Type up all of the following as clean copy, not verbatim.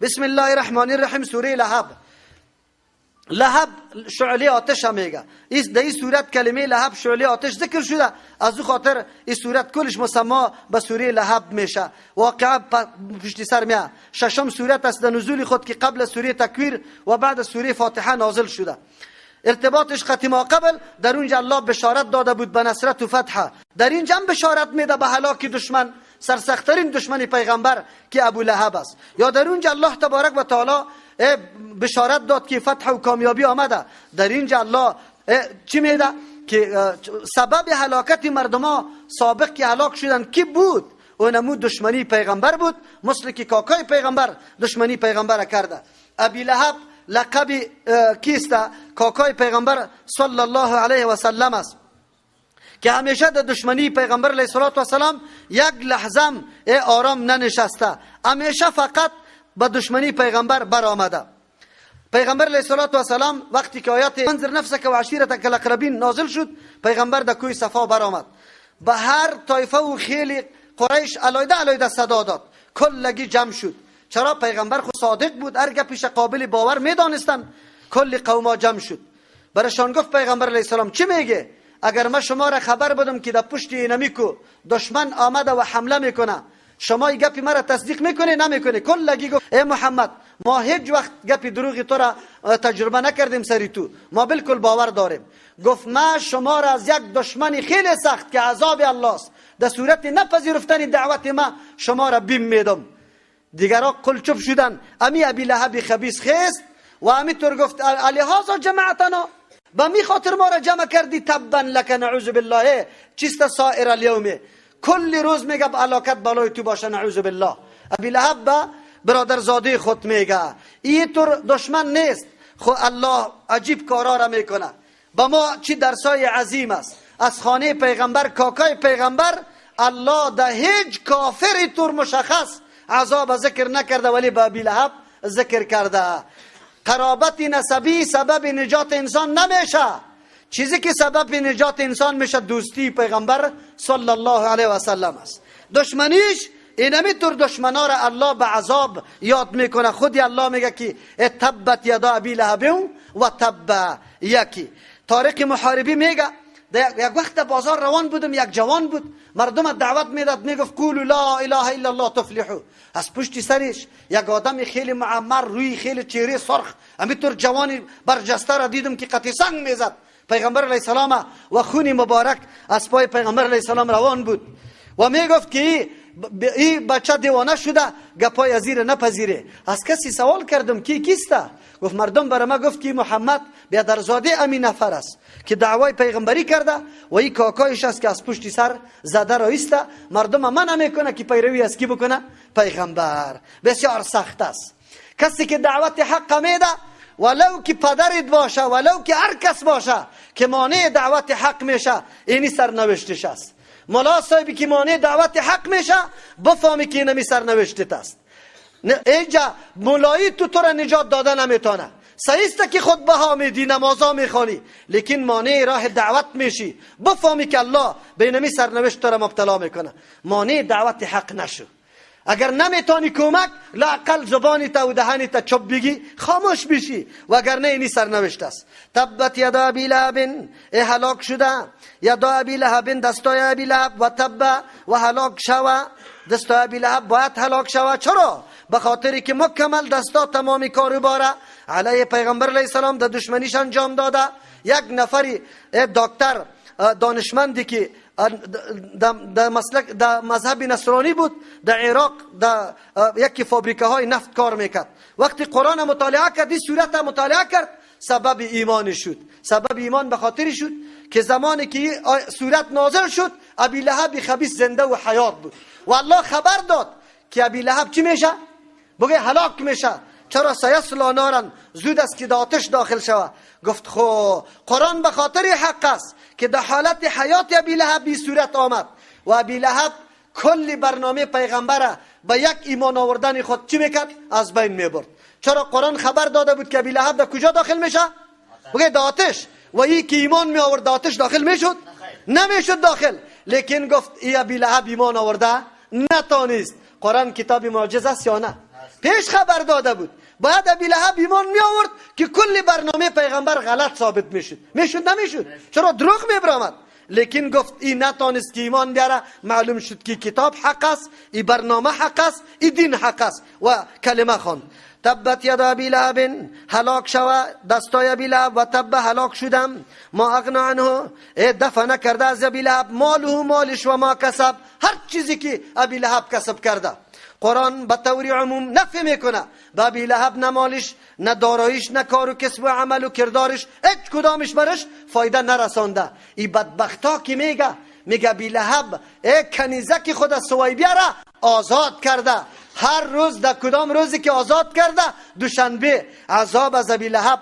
بسم الله الرحمن الرحیم. سوره لهب. لهب شعله آتش هم میگه. در این سورت کلمه لهب شعله آتش ذکر شده، از او خاطر این سورت کلش مسما به سوره لهب میشه. واقعا پشت سر میاد. ششم سورت است در نزول خود که قبل سوره تکویر و بعد سوره فاتحه نازل شده. ارتباطش قطعی ما قبل در اونجا الله بشارت داده بود به نصرت و فتح، در اینجا هم بشارت میده به هلاک دشمن، سرسخترین دشمن پیغمبر که ابو لهب است. یا در اونجا الله تبارک و تعالی بشارت داد که فتح و کامیابی آمده، در اینجا الله چی میده که سبب هلاکت مردم سابق که هلاک شدن کی بود؟ اونمو دشمنی پیغمبر بود، مثل که کاکای پیغمبر دشمنی پیغمبر کرده. ابی لهب لقب کیست؟ کاکای پیغمبر صلی الله علیه و سلم است که همیشه در دشمنی پیغمبر علیه الصلاة والسلام یک لحظه آرام ننشسته، همیشه فقط به دشمنی پیغمبر برآمده. پیغمبر علیه الصلاة والسلام وقتی که آیات انذر نفسک و عشیرتک الاقربین نازل شد، پیغمبر در کوه صفا برآمد، به هر طایفه و خیلی قریش علیده علیده صدا داد، کلگی جمع شد. چرا؟ پیغمبر خود صادق بود، هر گپیش قابل باور میدانستن. کل قوما جمع شد، برشان گفت پیغمبر علیه السلام چی میگه؟ اگر ما شما را خبر بدم که در پشت اینمی کو دشمن آمده و حمله میکنه، شما این گپی مرا تصدیق میکنه نمیکنه؟ کلگی گفت ای محمد، ما هیچ وقت گپی دروغی تو را تجربه نکردیم سری تو، ما بالکل باور داریم. گفت ما شما را از یک دشمن خیلی سخت که عذاب الله است در صورت نپذیرفتن دعوت ما شما را بیم میدم. دیگرها قلچپ شدن. امی ابی لهب خبیث خیست و امی طور گفت الهذا جمعتنا، به می خاطر ما را جمع کردی، تبا لک نعوذ بالله. چیست سائر الیوم؟ کل روز میگه علاقت بالای تو باشه نعوذ بالله. ابی لهب به برادرزاده خود میگه این طور دشمن نیست. خو الله عجیب کارا را میکنه. با ما چی درسای عظیم است. از خانه پیغمبر، کاکای پیغمبر، الله ده هیچ کافری طور مشخص عذاب ذکر نکرده، ولی به ابی لهب ذکر کرده. قرابت نسبی سبب نجات انسان نمیشه. چیزی که سبب نجات انسان میشه دوستی پیغمبر صلی الله علیه و سلم است. دشمنیش اینمی طور دشمنا را الله به عذاب یاد میکنه. خودی الله میگه که تبت یدا ابی لهب و تب. یکی طارق محاربی میگه یک وقت بازار روان بودم، یک جوان بود، مردم دعوت میداد، میگفت قولوا لا اله الا الله تفلحوا. از پشت سرش یک آدم خیلی معمر، روی خیلی چهره سرخ، همینطور جوانی برجسته را دیدم که قطع سنگ میزد پیغمبر علیه السلام و خون مبارک از پای پیغمبر علیه السلام روان بود و میگفت که این بچه دیوانه شده، گپای از زیر نپذیره. از کسی سوال کردم کی کیسته؟ گفت مردم برای ما گفت که محمد بیادرزاده امین نفر است که دعوای پیغمبری کرده و این کاکایش است که از پشت سر زده رایسته، مردم من نمیکنه که پیروی از کی بکنه؟ پیغمبر. بسیار سخت است. کسی که دعوت حق میده، ولو که پدرت باشه، ولو که هر کس باشه که مانع دعوت حق میشه، اینی سرنوشتش است. ملا صاحبی که مانع دعوت حق میشه، بفهمی که اینمی سرنوشتت است. اینجا ملایی تو را نجات داده نمیتونه. صحیح است که خطبه ها میدی، نمازها میخوانی، لیکن مانع راه دعوت میشی. بفهمی که الله به اینمی سرنوشت تو را مبتلا میکنه. مانع دعوت حق نشو. اگر نمیتونی کمک، لااقل زبانی تا و دهانی تا چپ بگی، خاموش بشی، وگرنه اینی سرنوشت است. تبت یدا ابی لهب، ای هلاک شده یدا ابی لهب، دستای ابی لهب، و تب و هلاک شوه. دستای ابی لهب باید هلاک شوه. چرا؟ به خاطری که مکمل دستا تمامی کاروباره علیه پیغمبر علیه السلام در دشمنیش انجام داده. یک نفری دکتر دانشمندی که در مسلک در مذهب نصرانی بود، در عراق در یکی فابریکه های نفت کار میکرد. وقتی قرآن مطالعه کرد، این سورت مطالعه کرد، سبب ایمان شد. سبب ایمان به خاطر شد که زمانی که سورت نازل شد، ابی لهب خبیث زنده و حیات بود و الله خبر داد که ابی لهب چی میشه؟ بگه هلاک میشه. چرا؟ سیصلی نارا، زود است که در آتش داخل شوه. گفت خو قرآن به خاطر حق است که در حالت حیات ابی لهب بی صورت آمد و ابی لهب کل برنامه پیغمبره به یک ایمان آوردن خود چی میکرد؟ از بین میبرد. چرا؟ قرآن خبر داده بود که ابی لهب در کجا داخل میشه؟ بگه در آتش. و ای که ایمان می آورد در آتش داخل میشد؟ نمیشد داخل. لیکن گفت ای ابی لهب ایمان آورده نتانست. قرآن کتاب معجزه است یا نه؟ پیش خبر داده بود. باید ابی لهب ایمان می آورد که کل برنامه پیغمبر غلط ثابت میشد. میشد نمیشد؟ چرا دروغ میبرآمد؟ لیکن گفت این نتانست که ایمان بیاره، معلوم شد که کتاب حق است، این برنامه حق است، این دین حق است و کلمه خواند. تبت ید ابی لهب، هلاک شوه دستای ابی لهب، و تب هلاک شدم، ما اغنا عنه، دفع نکرده از ابی لهب، ماله مالش و ما کسب، هر چیزی که ابی لهب کسب کرده. قرآن به طور عموم نفی میکنه به ابی لهب نه مالش، نه داراییش، نه کار و کسب و عمل و کردارش، هیچ کدامش برش فایده نرسانده. ای بدبختا که میگه، میگه ابی لهب ای کنیزک خود از ثویبیه را آزاد کرده. هر روز در کدام روزی که آزاد کرده، دوشنبه، عذاب از ابی لهب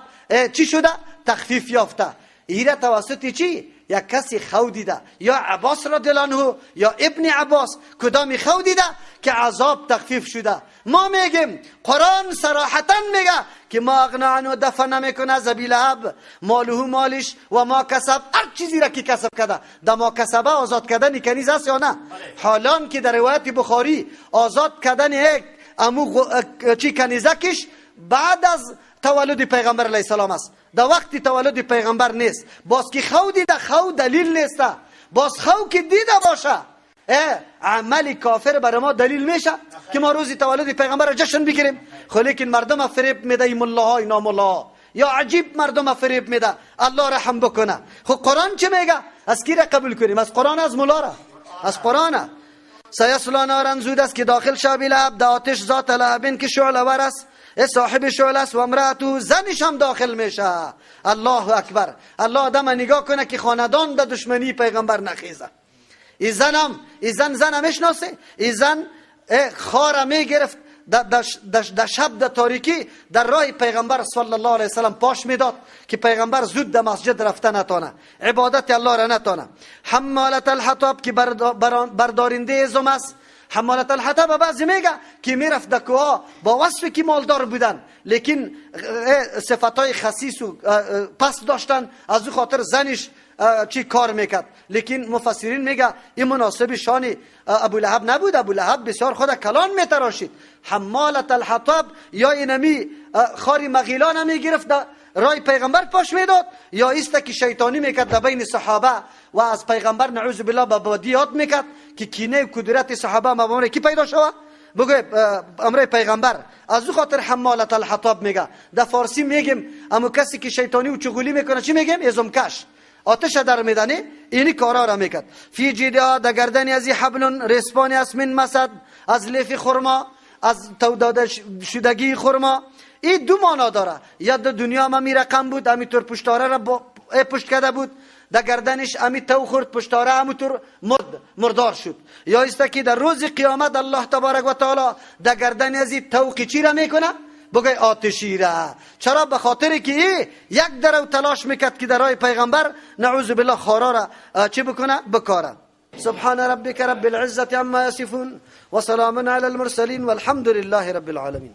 چی شده؟ تخفیف یافته. ایره توسط چی؟ یک کسی خو دیده، یا عباس رضی الله عنه یا ابن عباس، کدامی خو دیده که عذاب تخفیف شده. ما میگیم قرآن صراحتا میگه که ما اغنا عنه، دفع نمیکنه از ابی لهب، ماله مالش و ما کسب، هر چیزی را که کسب کرده. در ما کسبه آزاد کردن کنیز است یا نه؟ حالان که در روایت بخاری آزاد کردن یک امو چی کنیزکش بعد از تولد پیغمبر علیه السلام است، در وقت تولد پیغمبر نیست. باز که خو دیده، خو دلیل نیست. باز خو که دیده باشه، عمل کافر برای ما دلیل میشه که ما روزی تولد پیغمبر را جشن بگیریم. خو لیکن مردم فریب میده، این ملاها، اینا ملاها، یا عجیب مردم فریب میده. الله رحم بکنه. خو قرآن چه میگه؟ از کی را قبول کنیم؟ از قرآن، از ملا را؟ از قرآن. سیصلی نارا، زود است که داخل شوی ابی لهب در آتش ذات لهب که شعله ور است، صاحب شعله است، و امرأته زنش هم داخل میشه. الله اکبر. الله آدم نگاه کنه که خاندان در دشمنی پیغمبر نخیزه. ای زنم، ای زن زن میشناسه، ای زن خاره میگرفت در شب در تاریکی در راه پیغمبر صلی الله علیه وسلم پاش میداد که پیغمبر زود در مسجد رفته نتانه، عبادت الله را نتانه. حمالة الحطب که بردارنده ازم است. حمالة الحطب بعضی میگه که میرفت در کوها با وصفی که مالدار بودن، لیکن صفتای خسیس و پس داشتن، از او خاطر زنش چی کار میکرد. لیکن مفسرین میگه این مناسب شان ابو لهب نبود. ابو لهب بسیار خود کلان میتراشید. حمالة الحطب یا اینمی خاری مغیلان میگرفت رای پیغمبر پاش میداد، یا ایست که شیطانی میکرد در بین صحابه و از پیغمبر نعوذ بالله به بدی یاد میکرد که کینه و کدورت صحابه مبامره کی پیدا شوه بگه امر پیغمبر. از او خاطر حمالة الحطب میگه. در فارسی میگیم اما کسی که شیطانی و چغولی میکنه چی میگیم؟ ازمکش، آتش در میدنه، اینی کارا را میکرد. فی جیدها، در گردن از حبل رسپانی است، من مسد، از لیف خرما، از توداده شدگی خرما. این دو معنا داره، یا در دنیا ما می رقم بود، همینطور پشتاره را پشت کرده بود، در گردنش امی تو خورد پشتاره، همونطور مردار شد. یا است که در روز قیامت الله تبارک و تعالی در گردن از این توقی چی را میکنه؟ بگه آتشی را. چرا؟ به خاطر که یک درو تلاش میکرد که در راه پیغمبر نعوذ بالله خارا را چی بکنه؟ بکاره. سبحان ربک رب العزة عما یصفون و سلام علی المرسلین والحمد لله رب العالمین.